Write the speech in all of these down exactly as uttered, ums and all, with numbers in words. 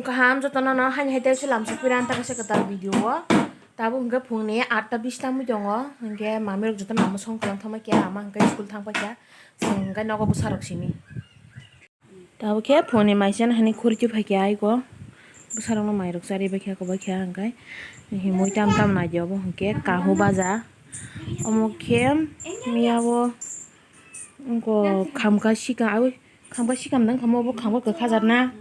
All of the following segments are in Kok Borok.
Kaham jotono no haini hai tei se lamsok piran ta kaisa kwtal video o. Tabuk hwnkhe phungni atta bis tangwi tongo, hwnkhe mamirok jotono ama song kwlwng thangma khe ama hwnkhe school thangpa khe chwng hwnkhe nogo bwsarok simi. Tabuk khe phungni maisani hani khurti phaikha aiko bwsarokno mairok charwi baikha, kobaikha hwnkhe himwi tam tam naidi obo hwnkhe kahu baja omo khe miyabo wngkha khamkha sikha awi. Khamkha sikam nang khamma bo khamkha kwkha jat na.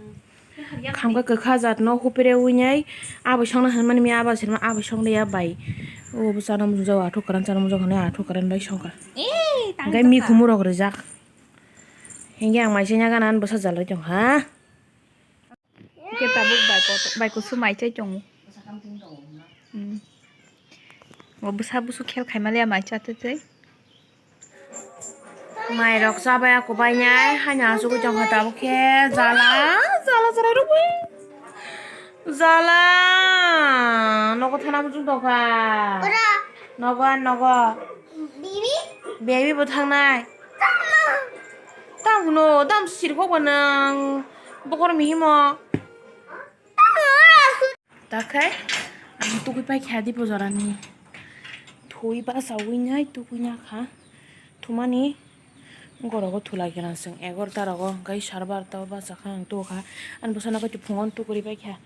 Khamkha kwkha jat no hupre winai abo songna hinmani mi abo sirma abo songna ya bai. O bo chana mujung jago athuk kwran chana mujung hinui athuk kwran bai songkha. Hingke mi khumui rok rijak. Hingke ang maising ya gana bwsa jalai tong ha. Hingke tabuk bai kotor bai kusum mai chai tongo. Hmm. Bo bwsa busu khel khaima le mai cha twi twi. Mairok chabai ako bainai, haino achugwi tongkha tabuk khe jala, jala chwrai rwgwi. Jala, nogo thana muchung tongkha. Nogo, nogo. Baby bo thangnai. Tamo no, dam sirkhok ba nang. Bokor mihimo. Takhai ang tugui paikha di bojorani. Thui basawi nai tugui nakha. Thumani gorogo thulai gana chwng egarota rogo hwnkhe sar barota o bachakha ang tugukha. Ani bwsano kaitu phungo tuguri paikha.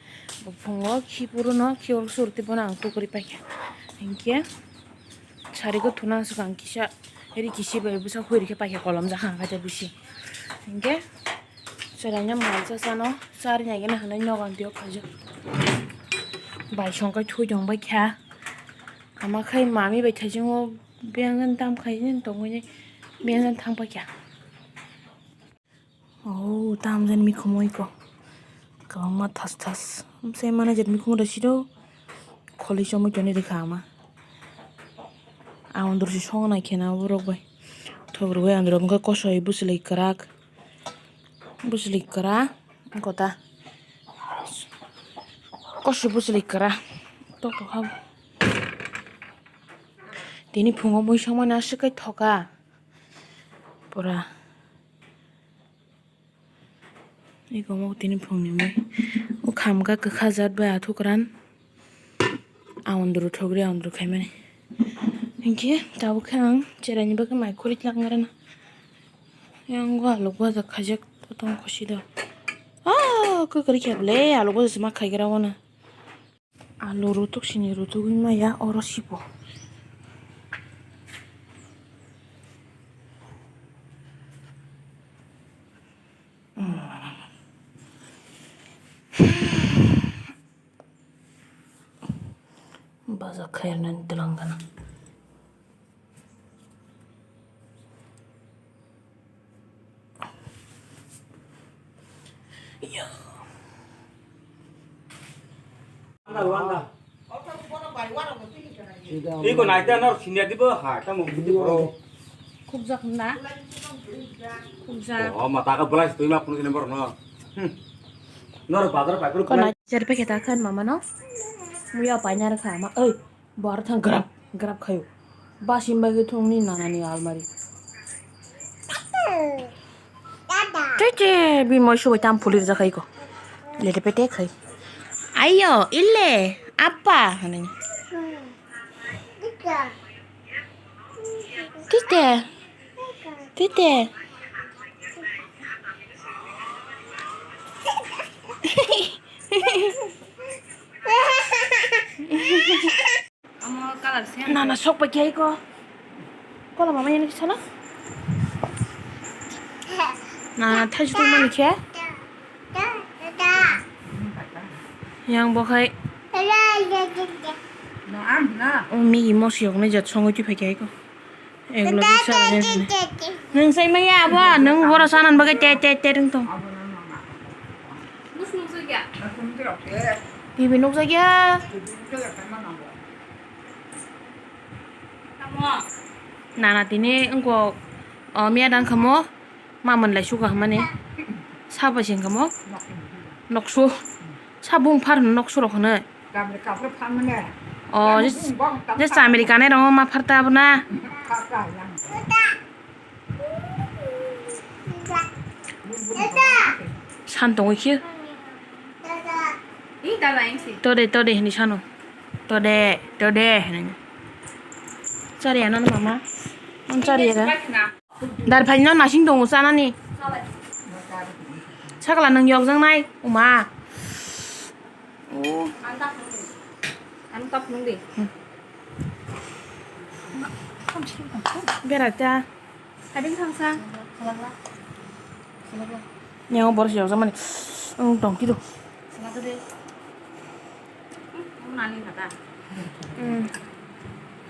Bo phungo khiphuru no khiphuru surti bono ang tuguri paikha. Hinkhe sari go thuna swkang kisa rikisi bai bwsa huirikhe paikha kolom jakha ang khe bisi. Hinkhe Chwraino mai cha chano chari nai gana hinui nogo ang tio khaijak. Bai songkai thui tong bai kha. Ama khai mami bai thaichungo bengjan tam khai tongwi bengjan thang pai kha. Oh, tam jan mi khumui ko. Kwbangma thas thas. Amsai mana jet mi khumui rw siro. Kholi chomwi toni rikha ama. Aondor si song nai khena borok bai. Thok rwui andro wngkha kosoi bwchwlwi kwrak. Bwchwlwi kwra, wngkha ta. Kosoi bwchwlwi kwra. Tok tok ha. Tini phungo mui songmani aswk khe thoka. Pura. Eko mo tini phungni mui. O khamkha kwkha jat bai athukran. Aondro thogri aondro khaimani. Hinkhe tabuk khe ang cheraini bagwi mai khuri tlang arana. Yang go alok bajak khaijak tong khusi do. Ah, kwkri khe bole alok bajak ma khaigra wano. Alu rutuk sini rutuk maya oro sibo. Baja khairnani twlang gana. Iko naite nor sinya dibo ha tamo bidi boro. Khukjak na. Khukjak. Oh, mata ka belai stui ma phone number no. Hmm. Nor bazar pai kuru. Ko na jar pe keta khan mama no. Muya pai na rakha ma. Oi, bar thang grab grab khayo. Basim bai thung ni nana ni almari. Tete bi moi subai tam pulir jakai ko. Lete pete khai. Ayo, ille, apa hanani. Tite. Tite. Nana sok pai khe ko. Kola mama yani sana. Nana thaisu mani khe. Yang bo khai. Migi mosi yok ne jat songoi tu phai khe ko. Eglo bisa. Nung sai maya abo nung horo sanan bagai te te te rung tong. Bibi nuk jagya. Nana tini wngkok, o miya dang khamo ma manlai suka hwnmani. Sabo sing khamo noksu. Sabung phar hwnwi noksu rok hwnwi. O je chamiri kanai rok ma phar ta abo na. San tongwi khe. Tode, tode hinwi sano. Tode, tode hinwi. Chariya nang mama. Ang chariya da. Dar phai no nasing tongo chanani. Sakla nang yok jang nai. Uma. Oh. Ang tak nung di. Bera cha. Hading thangsa. Yang boros yok jang mani. Ang tong kido. Nani kata. Hmm.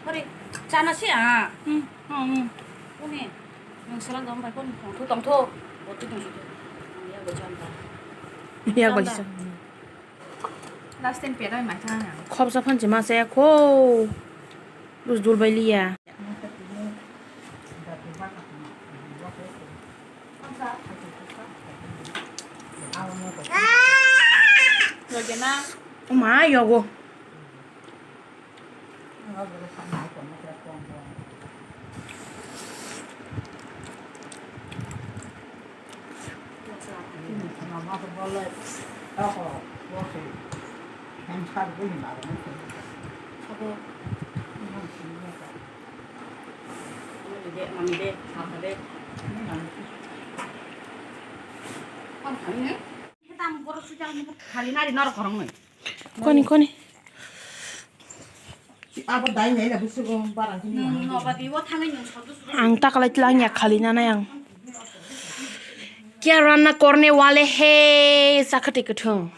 Hori, chana si ah. Hmm. Hmm. Kuni. Yang selang gambar pun tongtho tongtho. Botu tongtho. Ya bojan ta. Ya bojan. Last time pera mai thang. Khop sa phan chima se kho. Lus dul bai liya. Oma yogo. Koni, koni. Ang takalai tlang ya khali nanai ang. Kya ranna korne wale he, chakhati kwthwng.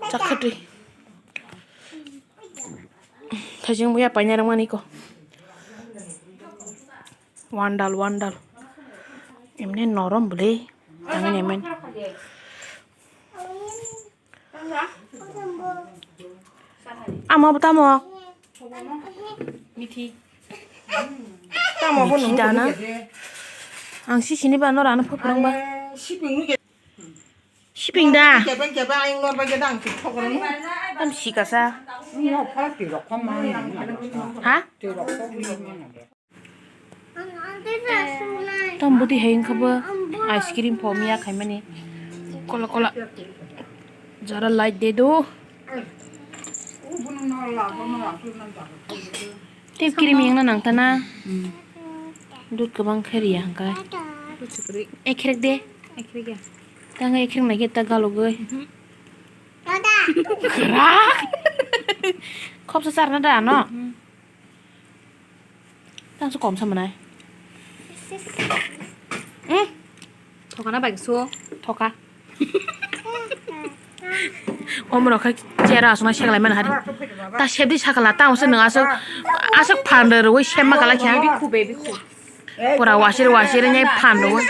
Chakhati. Thajing buya paina rang mani ko. Wandal, wandal. Emne norom bole. Tangin emen. Amo tamo. Mithi. Tamo bo mithi dana. Ang sisini ba nor ano phophrang ba. Siping da. Tam sikasa. Ha? Tam budi hai wngkha bo ice cream pho miya khaimani kola kola jara light de do. Tei cream wngna nang tana. Dud kwbang khe riya hwnkhe. Ekhrek de. Ekhrek ya. Tang ekhrek nai khe ta galugwi. Khopsa charna da ano. Tangso kom sa manai. Hmm. Thokana bai so. Thoka. Omorok khe chera aswk seklai mani hari. Ta sebdi sakala ta se nwng aswk aswk phan rwui semma kala khe. Baby khu, baby khu. Pura wasir wasir nyai phan rwui.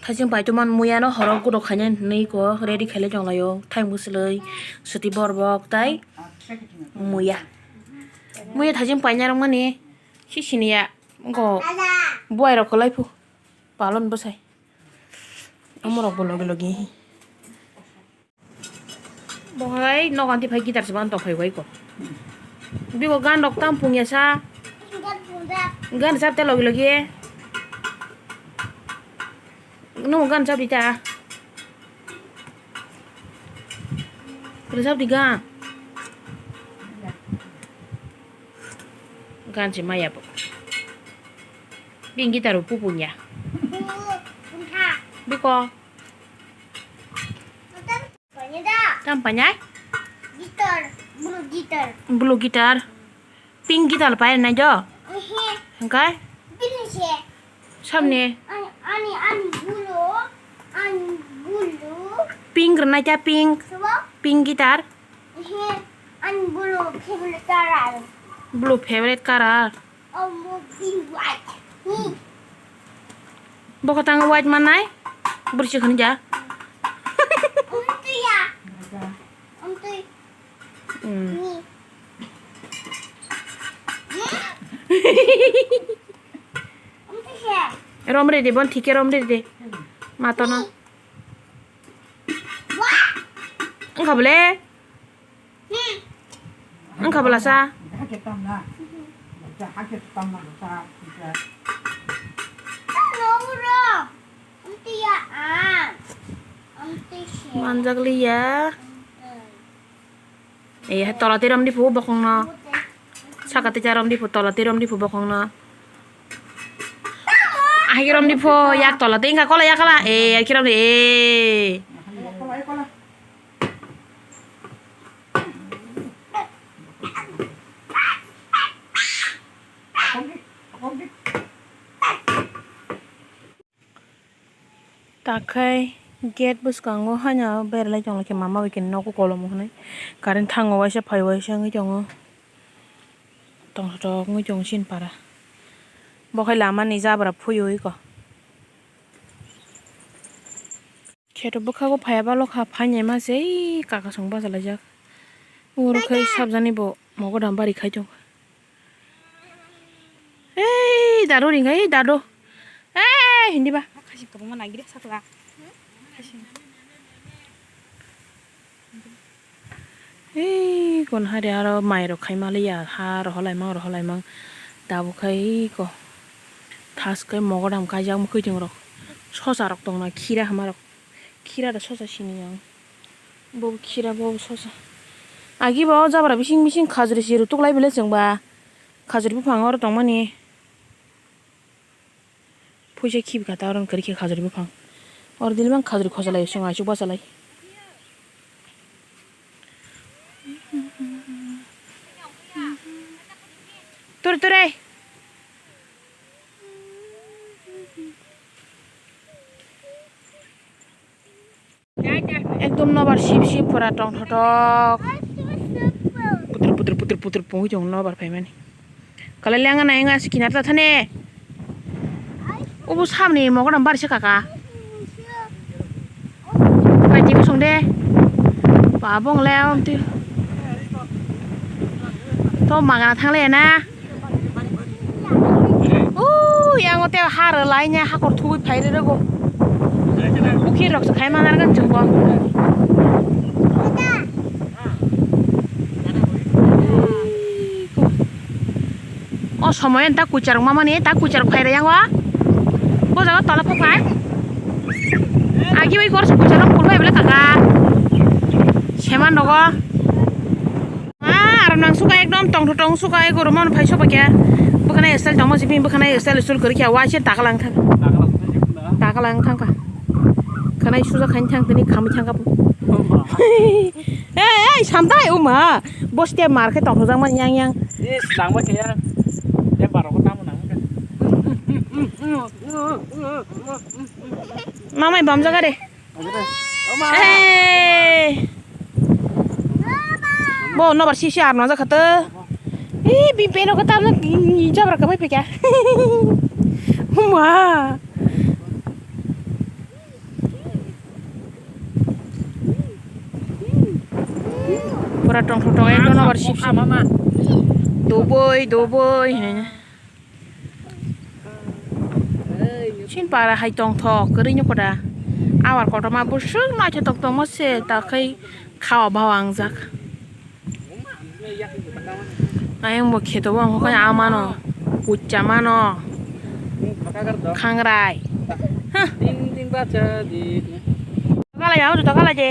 Thaiching pai tongmani muya no horo guro khainai hinwi ko ready khailai tonglaio. Thaimung swlwi swtwi borbok tai muya. Muya thaiching paina rwmani sisiniya go buai rok kwlai phu palon bwsai. Omorok bo logi logi. Bo hai nogo anti phai guitar se ban tong phai bai ko. Bigo gan rok tam pung ya sa. Gan sab te logi logi. No gan sab di ta. Rwchap di gan. Gan se maya bo. Bini guitar bo pupung ya. Biko. Tam painai? Guitar, blue guitar. Blue guitar. Pink guitar painai do? Ehe. Hwnkhe? Bini se. Samni? Ani, ani, ani blue, ani blue. Pink rwnai ta pink. Sobo? Pink guitar. Ehe, ani blue favorite color. Blue favorite color. Omo pink white. Hmm. Bokotang white manai? Bursi khani ja. Om tu ya. Om tu. Hmm. Ni. Hmm? Om tu ya. Rom re de bon thike rom re de. Matono. Wah. Engkha bole. Wngkha bwlasa? Manjak liya. Eh, tola tirom di phu bokong no. Saka te charom di phu, tola tirom di phu bokong no. Ahi rom di phu, yak tola te ingka kola yakala. Eh, ahi rom di, eh. Takhai gate bwskango haino beralai tonglaikhe mama bai khe nogo kolom hwnwi. Current thango waisa phai waisa wngwi tongo. Tongthok wngwi tongo chini para. Bo khai lama ni jabra phuiwi ko. Kheto bwkhago phaiya balokha phainai ma se ei kakasong bachalaijak. Oro khai sabjani bo mogodam bari khai tong. Ei dado ring ei dado. Ei hindi ba. Khasik tongma nagire sakla. Khasik. Ei kon hari aro mai rok khai maliya ha rohorlaimang rohorlaimang tabuk khai ei ko thas khai mogodam kaijak mwkhwtwng rok sosa rok tongna khira hama rok. Khira da sosa sini yang. Bo khira bo sosa. Agi bo jabra bising bising khajri si rutuk lai bele chwng ba. Khajri buphang oro tongmani. Puisa khibi kha ta oro kwrwi khe khajri buphang. Oro dili bang khajri khosa lai chwng aisuk basa lai. Tur tur ei. Ekdom nobar sip sip pura tongthotok. Putur putur putur putur pungwi tongo nobar phaimani. Kalai lenga na enga si kinar ta thane. Ubu samni mogodam bar se kaka. Pai twi bosong de. Ba bong le amti. To magana thangle na. Uu, yang o te ha rwlai nya hakor thugwi phai rwgo. Bukhi rok se khai manargan chwngbo. O somoy ta kucharok mamani ta kucharok phai rwyango. Bo jaga tola phok phai. Agi bai kor se kucharok phul phai bwle kaka. Seman rogo. Ah, aro nang suka ekdom tongtho tong suka ego roman phai soba kya. Bwkhana style tongma sibin bwkhana style sul kori kya waise takalang thang. Takalang thang ka. Khanai suja khain thang tini khamai thang ka. Ei, ei, samtai uma. Boste mar khe tongtho jang man yang yang. Is, nangma khe yang. Yang barok tamo nang. Mamai bam jaga de. Hey. Bo nobar sisi arno jakha to. Ih, bipeno kata na jabra kamai pekya. Ma. Pura tong tong ekdom nobar sisi. Doboi, doboi. Chin para hai tongthok kwrwi nukho da. Awar kotorma bwswk naithotok tongma se takhai khawa bawa wngjak. Ayang bo kheto bo wngkha khe amano, kucha mano, khangrai. Hah. Kalai ya, juta kalai je.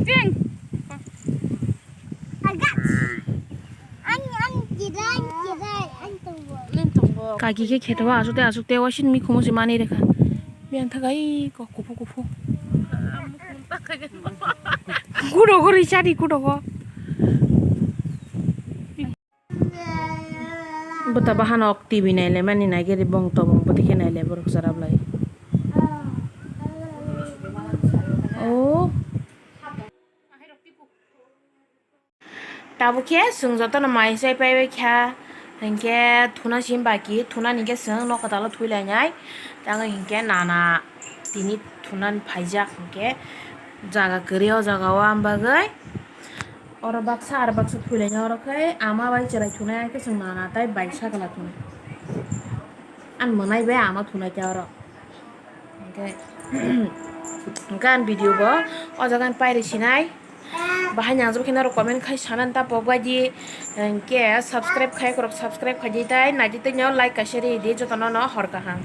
Ang, ang, kirai, kirai, ang tunggu. Kaki khe khetho asuk tei asuk tei wasin mikhumu se mani rekha. Biyang thakai ko kupu kupu. Kudogo ri chari kudogo. Bwta bahanok T V naile mani naigeri bong tobong bwtwi khe naile borok chwrablai. Oh. Tabuk khe chwng jotono mai chai paibai kha, hinkhe thuna sim baki, thuna ni khe chwng nok kwtal o thwi lainai, tamo hinkhe nana tini thuna ni phaijak hinkhe jaga kwrwi o jaga o, am bagwi oro baksa aro baksa thwi lainai, oro khe ama bai chwrai thunai, hinkhe chwng nana tai bai sakla thunai, ani mwnai bai ama thunai khe oro. Hinkhe, hinkhe ang video bo o jaga ni pairi sinai. Bahai nangjak khe norok comment khai sanani ta pok bai di. Hinkhe subscribe khai korok subscribe khai di tai nai di tei no like kaisa ri di jotono no hor kaham.